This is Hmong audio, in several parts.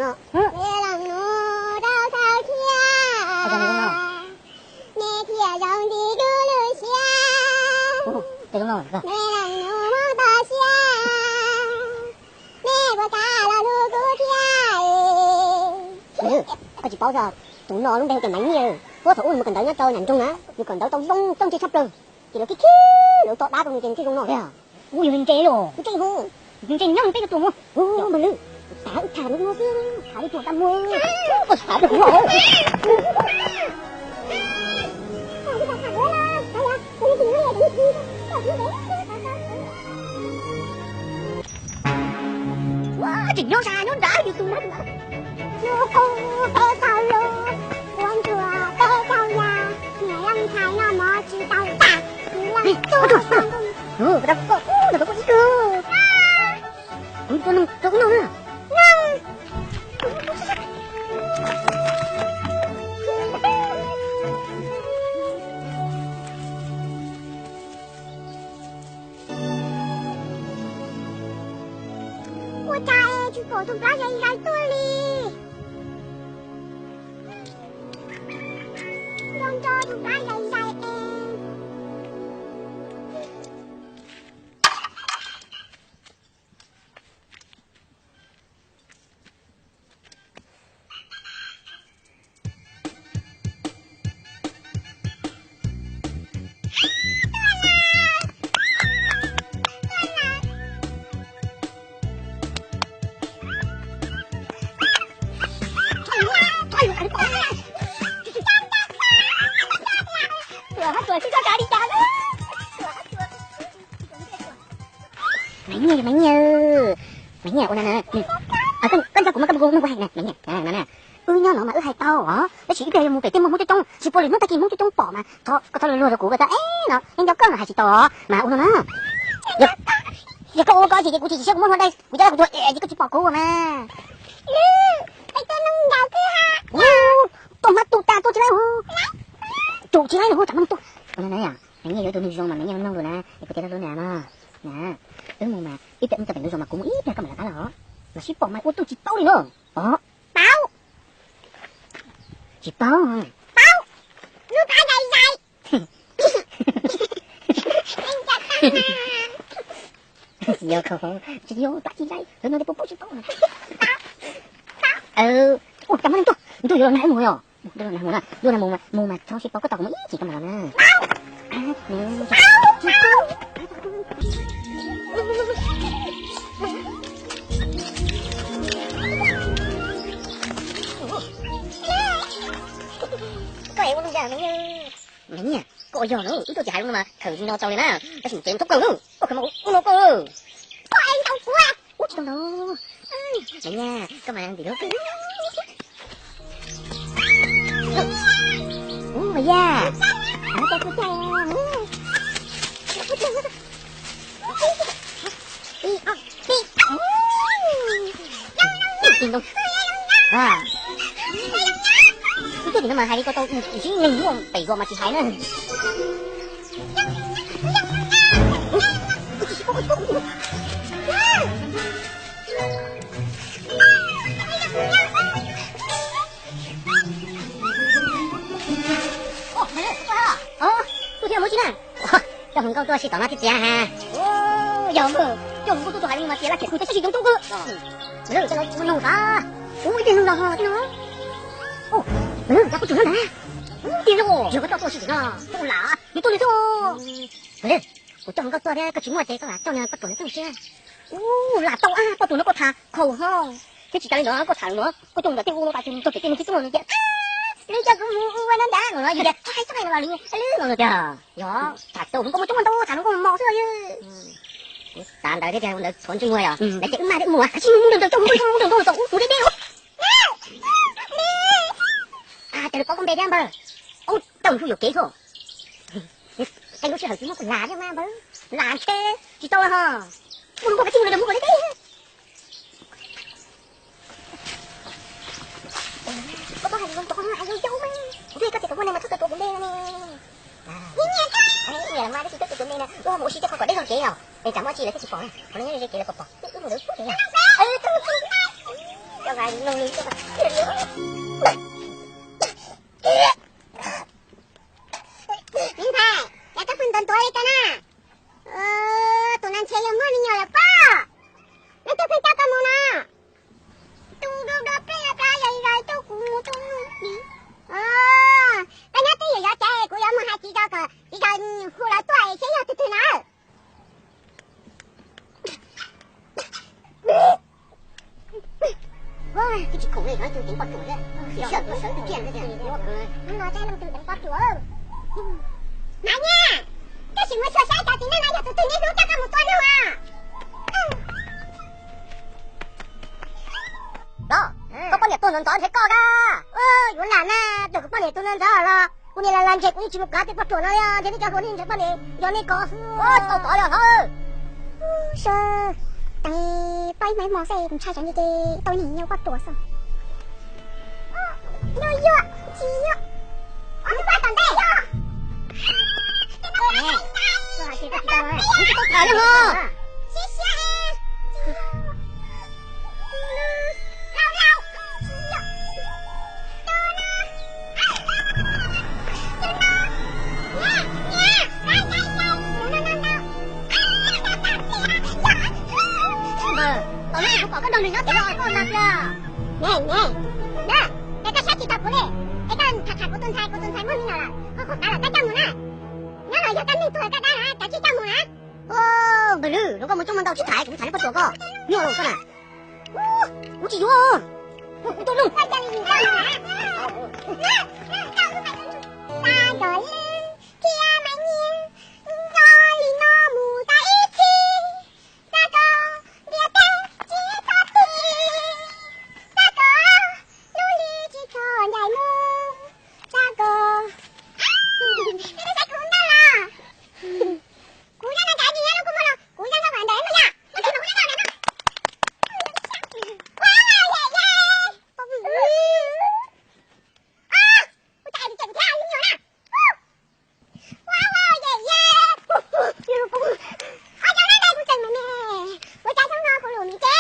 Ua cas no? Ua cas no? Koj tsis paub xyov tus no lub npe hu tias Maiv Nyiaj, puag thaum ub nws mus kawm ntawv nyob rau nram nroog na, nws kawm ntawv tau zoo txawj ntse tshaj plaws, ces lawv khib khib lawv tso dab rau nws ces thiaj zoo no li. Ua yog nws ntse los? Ntse hu, nws ntse nyob peb tuaj mus. Ua mas lwm, tas wb tham lus no xwb, tham li tuaj tab muag, koj tsis tham rau kuv. Tseem nyob sab nyob nrad yus tus na. Hnub qub peb caug lub, ua ntsuag peb caug yas, niam leej ntxhais noj mov tsis tau tas, tsis leej tub tau ntuj. Ua tas koj, ua tas koj ib kawg. Kuv tua noog rau koj noj na. Ua cas es tsis pom tus plab zais zais tuaj li? Nco nco tus plab zais zais es. Maiv Nyiaj, Maiv Nyiaj, Maiv Nyiaj, ua no na. Koj nco kuv mas koj mus kuv mus kuv hais na, Maiv Nyiaj, no na. Wb nyob no mas wb hais tau os, tab sis ib pliag yuav mus pem tej muag Hmoob coob coob, tsis puav lwm hnub tag kis Hmoob coob coob pom mas thov koj txhob luag luag rau kuv, koj txhob eb no, yeej nco koj mas hais tsis tau os. Mas ua no na, yog koj ua koj ces kuv tsis tsis siab kuv muab hlua dai kuv coj kuv tuag es koj tsis pom kuv mas. Tuaj hmab tuaj tas tuaj tsis laib hu, tsum tsis laib hu tsam muab tuaj. Ua no na yom, Maiv Nyiaj yuav tus neeg zoo mas Maiv Nyiaj mloog lus na, es kuv tias lub lub na no na, wb mus mas ib pliag wb tau pem lub zos mas kuv mus ib pliag koj mam rov qab los os. Mas sib pom mas ua tuaj tsis paub li na. Os, paub. Tsis paub. Paub. Lub plab zais zais. Tsis yog, tsis yog plab zais zais, no ces puas paub tsis paub. Ua cas muab neeg tuaj, ntuj yuav los nag mus yom. Ntuj los nag mus na, ntuj nag mus, mus mas txhob sib paub, koj tos kuv mus ib chim koj mam los na. Koj es ua li cas Maiv Nyiaj? Maiv Nyiaj, koj yog lawm, wb tuaj tsis hais lus no mas khawm no tau li na, tab sis ces txhob kawg, koj khawm mas kuv ua no koj. Koj es ntaus kuv, ua tsis tau ntaus. Maiv Nyiaj, koj mas ntim lub kawg. Ub, Maiv Nyiaj, koj kuj cai. Ib tug tim no mas hais li ko tau, tsis neeg muaj pem zos mas tsis hais na. Tuaj thiab mus tsis na. Coj hluas nkauj tuaj sib tom no thiab tiag ha. Yog, coj hluas nkauj tuaj tau hais li mas tias laj khiam kuv tab sis coob coob kawg. Lawv coj los ua noog xav. Ub, ib pliag noog los ho thiab no. Ub, yog koj tuaj sib tim no, tuaj lam, nws tuaj nws xwb. Kuv coj hluas nkauj tuaj thiab koj tsis muaj ces koj lam coj nws poj ruam nws tuaj xwb. Ub, lam tau ab, poj ruam no koj tham khaus ho. Thiab tsis tas li ntawd koj tham lus no koj coj mus tom tej ua no tas tsis txog pem tej neeg txib tub no ces lawv coj kuv mus ua no ntag no yus tias txhob hais txhob hais no los li lwb no tiag. Yog tham tau hluas nkauj muaj coob muaj ntau tham hluas nkauj mos xwb. Kuv xav ntawd thiab tias ua ntawd txhob ntsej muag yog lawv ces wb maj thiab mus, tab sis mus ntawd ntawd mus ntawd ntawd mus deb deb. Cas lawv paub koj npe thiab npawg? Ub, tau hu yuam kev xwb. Tej lub sij hawm tsis muaj lam thiab mas npawg, lam ntshe tsis tau ho. Mus nkaus kav tsij mus ntawd mus nkaus deb deb. Koj txhob hais zoo rau koj hais zoo yau mas. Kuv twb hais koj tias kom muaj neeg mas txhob tau tuav kuv npe no ne. Ua mas tab sis txhob tau tuav npe na, ua mus ua si tej qhov kom deb zog kev os. Es tsam muaj tsi lawv thiaj tsis pom na, qhov no nyob ze kev lawv pom pom. Wb mus ntawd pub kev os. Niam ntxhais, cas koj pheej ntuav ntuav li ko na? Tus no ntshe yog muaj me nyuam lawm pob. Leej twg pheej coj koj mus no? Tus dua dua peb plab yog ib zag coj kuv mus rau nws. Koj nyob twj ywm zov tsev, kuv yuav mus hais txiv zos kom txiv zos hu lawv tuaj seb yog tus twg na. Twb tsis khoom li, tus deev poj ruam thiab. Sawv tus sawv tus tiag tiag. Hnub no tab leej twg deev poj ruam. Mas Nyiaj, koj sim mus xyuas saib cov txiv neej no yog tus twg niaj hnub coj koj mus tua noj. Los, koj poj niam tuag ntxov ntxov ntshe koj ka. Yuav lam na, thaum kuv poj niam tuag ntxov ntxov los kuv niam lam lam ntses, kuv yeej tsis mus kav tej poj ruam no li, ntshe nej cov hluas nej ntseeg poj niam yog nej kov xwb. Tau tod li hlob. Sawv, tes poj ib hmos xwb kuv ntshai tsam ntshe ces tau niam nyuag poj ruam xwb. Yuav yuav, tsis yuav. Kuv tsis tau tham li hos. Tos no kuv pom koj nrog nws nyob pem no koj lam pliag. Es koj saib tsis taus kuv li, es koj tham tham kuv tus ntxhais, kuv tus ntxhais muaj me nyuam lawm, koj qhov qav lawm koj coj mus na. Nyob los yog koj neeg tuag koj dab na, koj tsis coj mus na. Npawg Lwm, koj mus coob mus ntau tsis tham, kuv tham nej poj ruam koj, nyuaj los koj na. Kuv tsis yuav, kuv tuaj nug. Thiab me nyiaj nco li no mus tau ib txhis, xav kom ntiaj teb tsis txhob txi, xav kom lub hli tsis txhob ncaim mus, xav kom, saib kuv ntawd los, kuv nyob no kav tsis nyob lub kua muag no, kuv nyob nyob ntawd no yom, no tsis mus nyob no na. Ua yam yam. Ua cas hais tias kuv thiab me nyuam na. Ua ua yam yam. Qhov cov no kuv tseem me me, ua cas xyoo no kuv lus me ces nta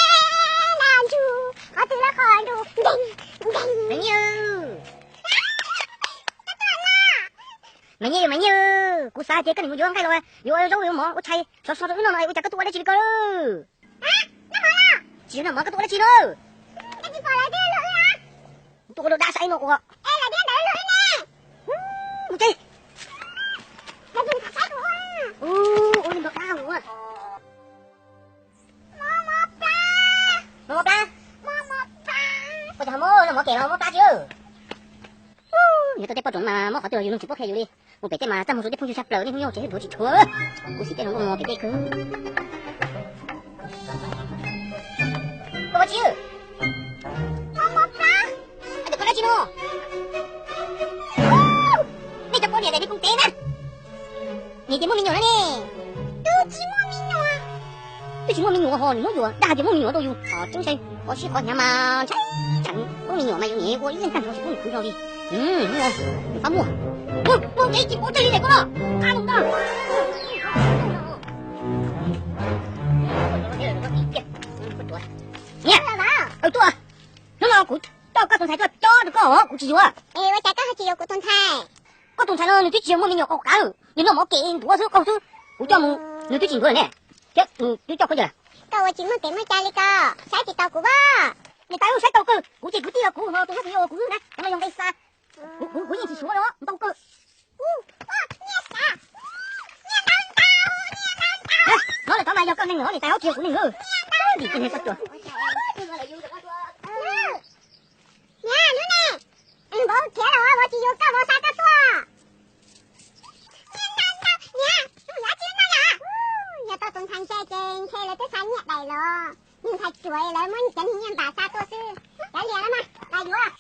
ntsug qhov twg lawm qhov ntsug nkeeg nkeeg. Me nyiaj, me nyiaj, kuv xav tias koj nim mus yuav nqaij los yuav zaub yuav mov ua tshais sov so rau wb noj no, ua cas koj tuaj ua dab tsi li ko? Tsis noj mov koj tuaj ua dab tsi no? Tuaj ua dab saib no ua. Mus tsev. Ua li npawg dab ua. Mob mob plab. Ua cas ho mob, noj mov kem los mob plab tsis? Yog tau tej poj ruam mas mob qhov twg los yus nug tsis paub qhia yus li. Mus pem tej mas txaj muag rau tej phooj ywg sab plaws, niaj hnub nyob tsev duav tsis tshuav. Kuv xim tej zoo nkauj mus pem tej kawg. Koj ua tsi? Koj ua dab tsi no? Nej cov poj niam ntawm nej phooj teb na, niam tias muaj me nyuam no ne. Twb tsis muaj me nyuam, twb tsis muaj me nyuam ho nws muab yuam dag tias muaj me nyuam rau yus. Tseeb ntshai qhov sib qhov hnyav mas ntshai tsam muaj me nyuam mas yus niam ua ib leeg tag nrho tsis pub nws khwv hlo li. Fab muaj, muaj kev tsis pov tseg li ntawm koj no. Niam, tuaj, hnub no kuv coj koj tus ntxhais tuaj cob rau koj, kuv tsis yuav. Ua cas koj ho tsis yuav kuv tus ntxhais? Koj tus ntxhais no nws twb tsis yog muaj me nyuam qaug qav, nws noj mov kem ntuav xwb qaug xwb. Kuv coj mus nws twb tsis ntuav ne, thiab nws twb coj koj yawg. Koj ua tsis muaj kev muaj cai li ko, saib tsis taus kuv as. Niam tais, saib tau kawg, kuv ces kwv tij yog kuv ho tus ntxhais yog kuv na, no yog nqe xa. Kuv yeej tsis suav li ntau kawg. Hnov lawm tod mas yog koj neeg, niam tais, tsis yog kuv neeg. Dim tij neeg koj tuag. Niam, hnub ne, vauv khiav lawm, vauv tsis yuav koj, vauv xa koj tuaj. Niam, yog tau tus ntxhais ntshe ces ntshe lawv twb xa nyiaj daim los, niag ntxhais ruam lawv muab cov niag nyiaj npam xa tuaj xwb. Cov liam los mas, lam yuav.